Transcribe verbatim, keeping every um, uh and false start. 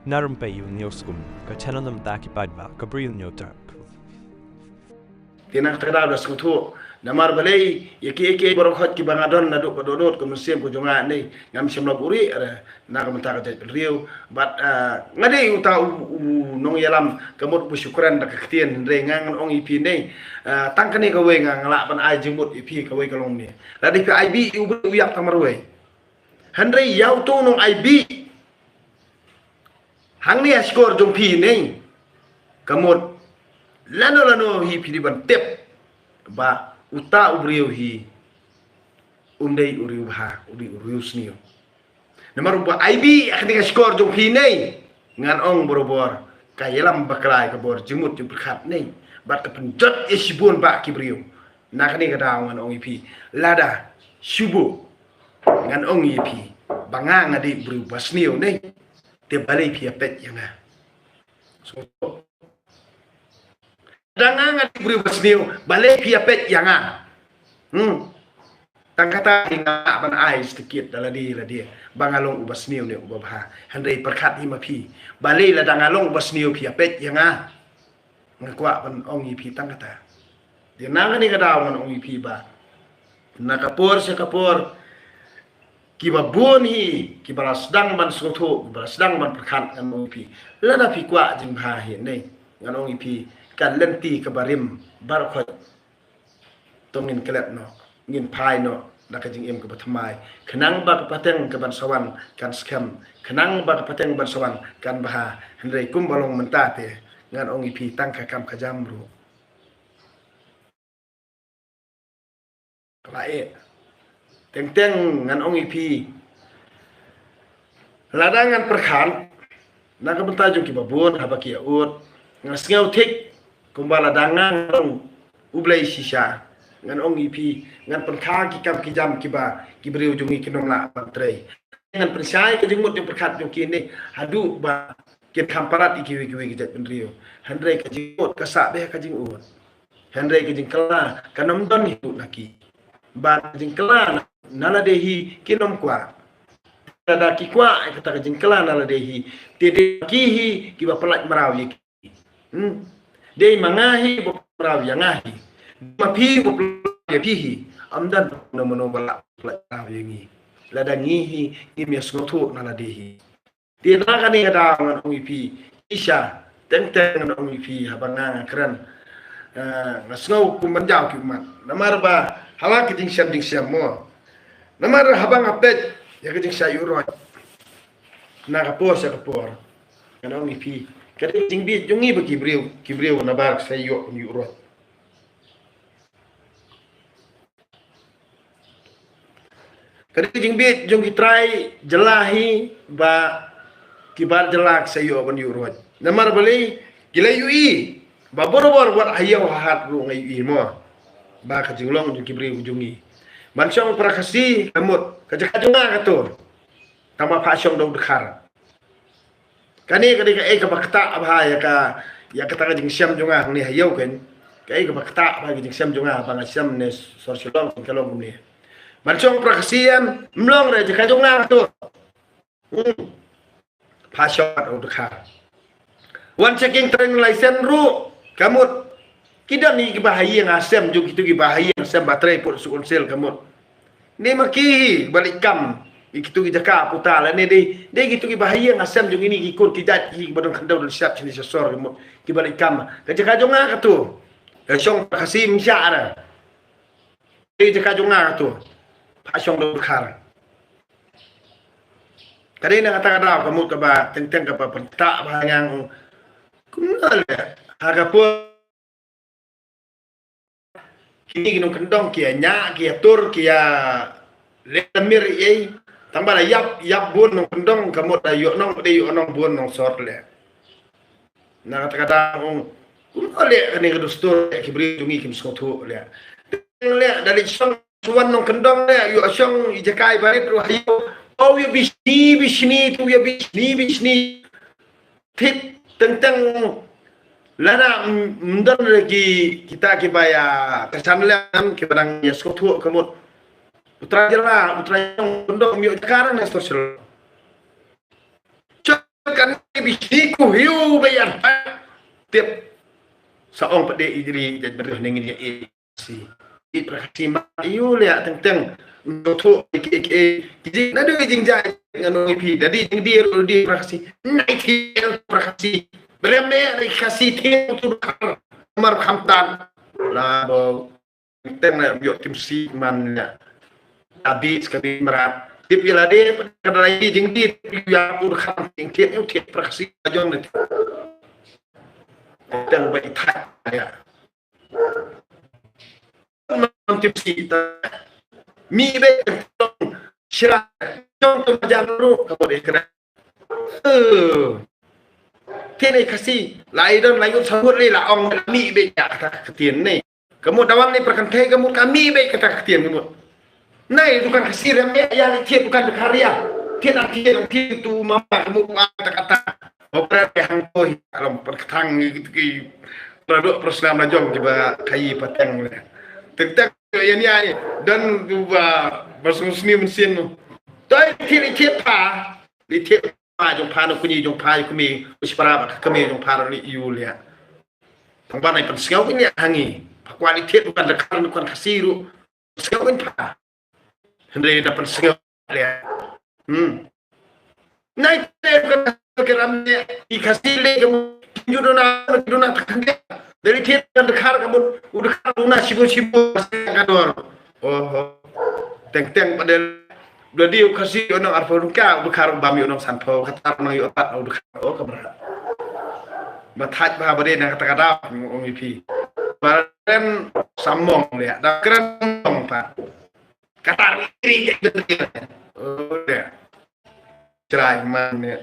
Narum pei u niu skum ka channel nam ta ki paid ba ka briew niu terk. Te na kata ka daw da sngewthuh namar balei ïa ki ïa ki baroh khoit kiba nga don naduh ka dohnud ka mynsiem ka jong nga ne ngam shym la buhrieh re na ka bynta ka jaitbynriew. Bad ah, nga dei uta u, u nongïalam ka mut ba shu kren da ka ktien hynrei nga ngan ong ïa phi ne ah, tang kane kawei nga nga lah ban ai jingmut ïa phi kawei ka long ne. Lada phi ai bih ïa u briew u ïap tang marwei. Hynrei ïa uto u nong ai bih hangne ha shkor jong phi ne ka mut lano lano hi phi dei ban tip ba uta u briew hi um dei u riewbha, u dei u riewsniew. Namar uba ai bih ha kane ka shkor jong phi ne ngan ong barabor ka ïalam bakla ïa ka bor jingmut jingpyrkhat ne bad ka pynjot ïa shibun bah ki briew. Na kane ka daw ngan ong ïa phi lada shu buh ngan ong ïa phi ba nga nga dei u briew ba sniew ne te balei phi ïa peit ïa nga. So, da nga nga dei u briew ba sniew balei phi ïa peit ïa nga. Hmm. Tang kata hi nga ban ai sdikit da lade lade ba nga long uba sniew ne uba bha. Hynrei pyrkhat hi ma phi balei lada nga long uba sniew phi ïa peit ïa nga. Nga kwah ban ong ïa phi tang kata. Te na kane ka daw ngan ong ïa phi ba na ka por sha ka por kiba bun hi kiba la sdang ban sngewthuh kiba la sdang ban pyrkhat ngan ong ïa phi. Lada phi kwah jingbha hi ne ngan ong ïa phi ka lynti kaba rim baroh khoit. To ngin klet noh ngin phai noh da ka jingim kaba thymmai khnang ba ka pateng kaban sa wan kan skhem khnang ba ka pateng ban sa wan kan bha. Hynrei kumba long mynta te ngan ong ïa phi tang ka kam ka jam ruh. Kaba eh teng teng ngan ong ïa phi lada ngan pyrkhat na ka bynta jong kiba bun haba ki ïa ud nga sngew thik kumba lada nga ngan ong U Blei shisha ngan ong ïa phi ngan pynkha ki kam ki jam kiba ki briew jong ngi kin ym lah ban trei. Ngan pynshai ka jingmut jingpyrkhat jong ki ne haduh ba kin kham palat ïa kiwei kiwei ki jaitbynriew. Hynrei ka jingmut ka sah beh ka jingud. Hynrei ka jingkylla kan ym don hi ruh na ki. Bad ka jingkylla na, na lade hi kin ym kwah. Lada ki kwah ïa kata ka jingkylla na lade hi te dei ki hi kiba pyllait mraw ïa ki. Hmm. Dei ma nga hi ba pyllait mraw ïa nga hi. Dei ma phi ba pyllait ïa phi hi. Ym don mano mano ba lah pyllait mraw ïa ngi. Lada ngi hi ngim ïa sngewthuh na lade hi. Te na kane ka daw ngan ong ïa phi shisha teng teng ngan ong ïa phi haba nga nga kren. Eh, nga sngew kum ban jaw ki ummat namar ba ha la ka jingshem jingshem mo. Namar haba nga peit ïa ka jingshah ïuh roit na ka por sha ka por ngan ong ïa phi ka dei ka jingbit jong ngi ba ki briew ki briew na bar ka shah ïuh ïuh roit. Ka dei ka jingbit jong ki trai jylla hi ba ki bar jylla ki sa ïoh ban ïuh roit. Namar balei ki la ïohi ba barabor wat ha ïew ha hat ruh nga ïohi mo ba ka jinglong jong ki briew jong ngi ban shong para Khasi ka mut ka jaka jong nga kato. Tang ba pha shong da u dkhar. Kane ka dei kaei kaba ktah bha ïa ka, ïa kata ka jingshem jong nga hangne ha ïew kein. Kaei kaba ktah bha ka jingshem jong nga ba nga shem ne sor Shillong ka long kumne. Ban shong para Khasi em, mlong re jaka jong nga to. Hmm. Pha shong da u dkhar. Wan checking training license ruh ka mut. Ki don hi kiba ha ïing ha sem jong kito kiba ha ïing ha sem ba trei pud suk unsel ka mut. Ne ma ki hi ba leit kam ïa kito ki jaka puta la ne dei, dei kito kiba ha ïing ha sem jong kine ki kur ki jait kiba don khyndew don shyiap shane sha sor ka mut kiba leit kam. Ka jaka jong nga kato. Ka shong para Khasi ym shah re. Dei jaka jong nga kato. Pha shong da u dkhar. Ka dei na kata ka daw ka mut kaba teng teng kaba pyntah bha ngan ong. Kumno le ha ka por kine ki nongkyndong ki ïa ñiah ki ïa tur ki ïa leh mir ei. Tang ba la ïap ïap bun nongkyndong ka mut la ïoh nong, dei ïoh nong bun nongsor leh. Na kata ka daw ong kumno leh kane ka dustur leh ki briew jong ngi kim sngewthuh leh. Leh da leit shong shuwa nongkyndong leh ïoh shong i jakai barit ruh ha ïew. Oh ïa bishni bishni tu ïa bishni bishni. Thik teng teng lada ym don re ki kita kiba ïa kyrshan lem kiba dang ïa sngewthuh ka mut. U trai jylla, u trai nongkyndong ym ïoh jaka dang na stor shlok. Chut kan ni Ki ku hiu ba ïa tip. Sa ong pat de i jri jait byrih ne ngin ïa i si. I pra Khasi ma ïu leh teng teng. Ndu thu ki ki ki jing na du jing jai ngan ong i phi. Dadi jing dir u dir pra Khasi. Nai ki el pra Khasi. Brem ne ri Khasi ti tu khar. Mar kham tan. La bo. Teng na ïoh tim si man ïa. Abis ka bi mrad. Tip ïa lade ka da lai jing di ïa u kham ting tiet ïa u tiet pra Khasi jong ne. Teng ba i thai ïa. Man tim si ta. Mi be tong shira tong tu jam ru ka bo de kra. Eh. Tiene Khasi la i don la yut sabut le la ong mi be ïa kata ka tien ne. Ka mut dawan ni perkenthe ka mut kami be kata ka tien ka mut. Nai dukan Khasi rem ya ya ni tiet dukan de karya. Tiet ang tiet ang tiet tu mama ka mut wa kata kata. Opera pe hang toi alam perketang ni gitu ki. Produk personal na jong kiba kayi pateng le. Tek tek ya ni ai dan tu ba basung sni mensin tu. Toi tiet tiet pa. Li tiet pa jong pa no kuni jong pa kumi uspara ba kami jong pa ni yu le. Tang ban ai pynsngew kin ïa hangi. Pha kwah ïa thied u kan da kar u kan Khasi ruh. Pynsngew kin pha. Hynrei da pynsngew ïa. Hmm. Nai te u kan kiram ne i Khasi le ka mu ju dona ju dona ta kan dia. Dari thied kan da kar ka mut u da kar dona shibu shibu ka dor. Oh. Teng teng padel Bladi u Khasi u nong arphew nong ka u dkhar u bam u nong sanphew kata u nong ïoh tat u dkhar u kamra. Ba thaj ba ba de na kata ka dap ong i phi. Ba ren samong le da kren samong pa. Kata ri ri. Oh de. Chrai man ne.